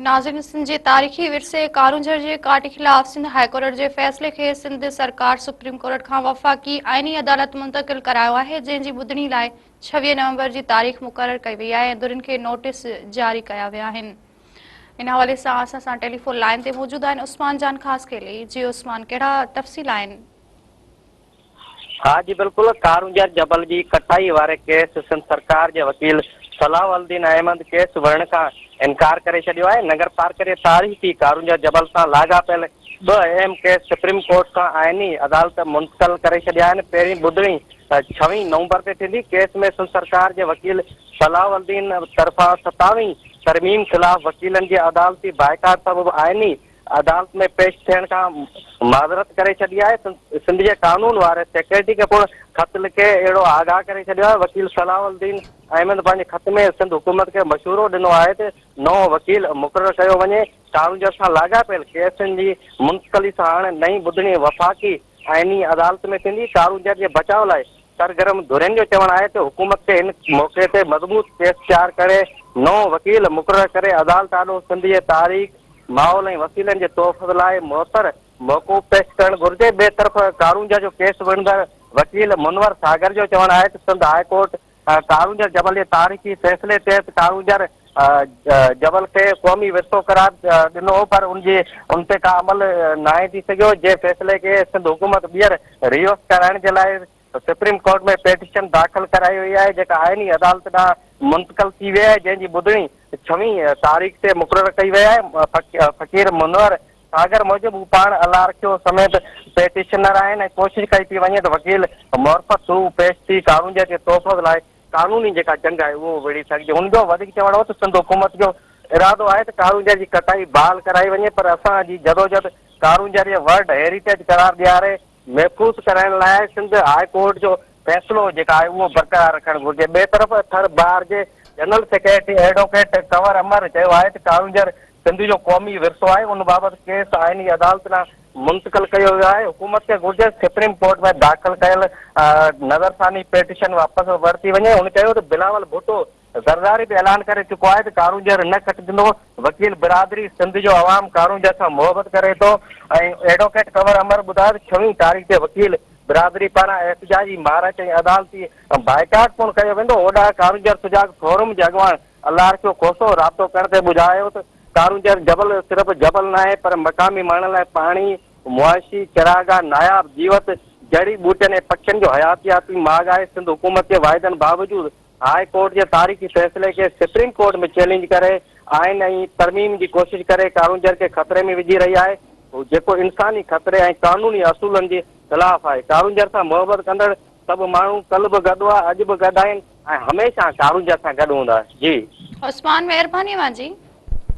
ناظرين سنڌ جي تاريخي ورثي ڪارونجهر جي ڪاٽ خلاف سنڌ هاء ڪورٽ جي فيصلي کي سنڌ سرڪار سپريم ڪورٽ کان وفاقي آئيني عدالت منتقل ڪرايو آهي جنهن جي ٻڌڻي لاء 26 نومبر جي تاريخ مقرر ڪئي وئي آهي ۽ ڌرين کي نوٽيس جاري ڪيا ويا آهن ان حوالي سان اسان سان ٽيليفون لائين تي موجود آهن عثمان جان خاصخيلي جي عثمان ڪهڙا تفصيل آهن. ها جي بلڪل ڪارونجهر جبل جي ڪٽائي واري ڪيس سنڌ سرڪار جي وڪيل صلاح الدين احمد ڪيس وڙهڻ کان انڪار ڪري ڇڏيو آهي. ننگرپارڪر جي تاريخي ڪارونجهر جبل سان لاڳاپيل ٻه اهم ڪيس سپريم ڪورٽ کان آئيني عدالت منتقل ڪري ڇڏيا آهن. پهرين ٻڌڻي ڇويهين نومبر تي ٿيندي. ڪيس ۾ سنڌ سرڪار جي وڪيل صلاح الدين طرفان ستاويهين ترميم خلاف وڪيلن جي عدالتي بائيڪاٽ سبب آئيني عدالت ۾ پيش ٿيڻ کان معذرت ڪري ڇڏي آهي، سنڌ جي قانون واري سيڪريٽري کي پڻ خط لکي اهڙو آگاهه ڪري ڇڏيو آهي، وڪيل صلاح الدين احمد پنهنجي خط ۾ سنڌ حڪومت کي مشورو ڏنو آهي ته نئون وڪيل مقرر ڪيو وڃي، ڪارونجهر سان لاڳاپيل ڪيسن جي منتقلي سان هاڻ نئين ٻڌڻي وفاقي آئيني عدالت ۾ ٿيندي، ڪارونجهر جي بچاء لاء سرگرم ڌرين جو چوڻ آهي ته حڪومت کي هن موقعي تي مضبوط ڪيس تيار ڪري نئون وڪيل مقرر ڪري عدالت آڏو سنڌ جي تاريخ، ماحول ۽ وسيلن جي تحفظ لاء موثر موقعو پيش ڪرڻ گهرجي. ٻئي طرف ڪارونجهر جو ڪيس وڙهندڙ وڪيل منور ساگر جو چوڻ آهي ته سنڌ هاء ڪورٽ ڪارونجهر جبل جي تاريخي فيصلي تحت ڪارونجهر جبل کي قومي ورثو قرار ڏنو هو پر ان جي ان تي ڪا عمل ناهي ٿي سگهيو جنهن فيصلي کي سنڌ حڪومت ٻيهر ريورس ڪرائڻ جي لاء سپريم ڪورٽ ۾ پيٽيشن داخل ڪرائي وئي آهي جيڪا آئيني عدالت ڏانهن منتقل ٿي وئي آهي جنهن جي ٻڌڻي ڇويهين تاريخ تي مقرر ڪئي وئي آهي فقير منور ساگر موجب هو پاڻ الله رکيو سميت پيٽيشنر آهن ۽ ڪوشش ڪئي پئي وڃي ته وڪيل معرفت ٿرو پيش ٿي ڪارونجهر جي تحفظ لاء قانوني جيڪا جنگ آهي اهو وڙهي سگهجي. هن جو وڌيڪ چوڻ هو ته سنڌ حڪومت جو ارادو آهي ته ڪارونجهر جي ڪٽائي بحال ڪرائي وڃي پر اسان جي جدوجھد ڪارونجهر جي ورلڊ هيريٽيج قرار ڏياري محفوظ ڪرائڻ لاء سنڌ هاء ڪورٽ جو فيصلو جيڪا آهي اهو برقرار رکڻ گهرجي. ٻئي طرف ٿر بار جي جنرل سيڪريٽري ايڊووڪيٽ ڪنور امر چيو آهي ته ڪارونجهر سنڌ جو قومي ورثو آهي ان بابت ڪيس آئيني عدالت ڏانهن منتقل ڪيو ويو آهي، حڪومت کي گهرجي سپريم ڪورٽ ۾ داخل ڪيل نظرثاني پيٽيشن واپس ورتي وڃي، هن چيو ته بلاول ڀٽو زرداري به اعلان ڪري چڪو آهي ته ڪارونجهر نه ڪٽجندو، وڪيل برادري، سنڌ جو عوام ڪارونجهر سان محبت ڪري ٿو ۽ ايڊووڪيٽ ڪنور امر ٻڌايو ته ڇويهين تاريخ تي وڪيل برادري پاران احتجاجي مارچ ۽ عدالتي بائيڪاٽ پڻ ڪيو ويندو، هوڏانهن ڪارونجهر سجاڳ فورم جي اڳواڻ الله رکيو کوسو رابطو ڪرڻ تي ٻڌايو ته ڪارونجهر جبل صرف جبل ناهي پر مقامي ماڻهن لاء پاڻي، معاشي چراگاهه، ناياب جيوت، جڙي ٻوٽين ۽ پکين جو حياتياتي ماڳ آهي، سنڌ حڪومت جي واعدن باوجود هاء ڪورٽ جي تاريخي فيصلي کي سپريم ڪورٽ ۾ چئلينج ڪري آئين ۽ ترميم جي ڪوشش ڪري ڪارونجهر کي خطري ۾ وجهي رهي آهي جيڪو انساني خطري ۽ قانوني اصولن جي خلاف آهي، ڪارونجهر سان محبت ڪندڙ سڀ ماڻهو ڪلهه به گڏ هئا، اڄ به گڏ آهن ۽ هميشه ڪارونجهر سان گڏ هوندا. جي. عثمان مهرباني اوهان جي.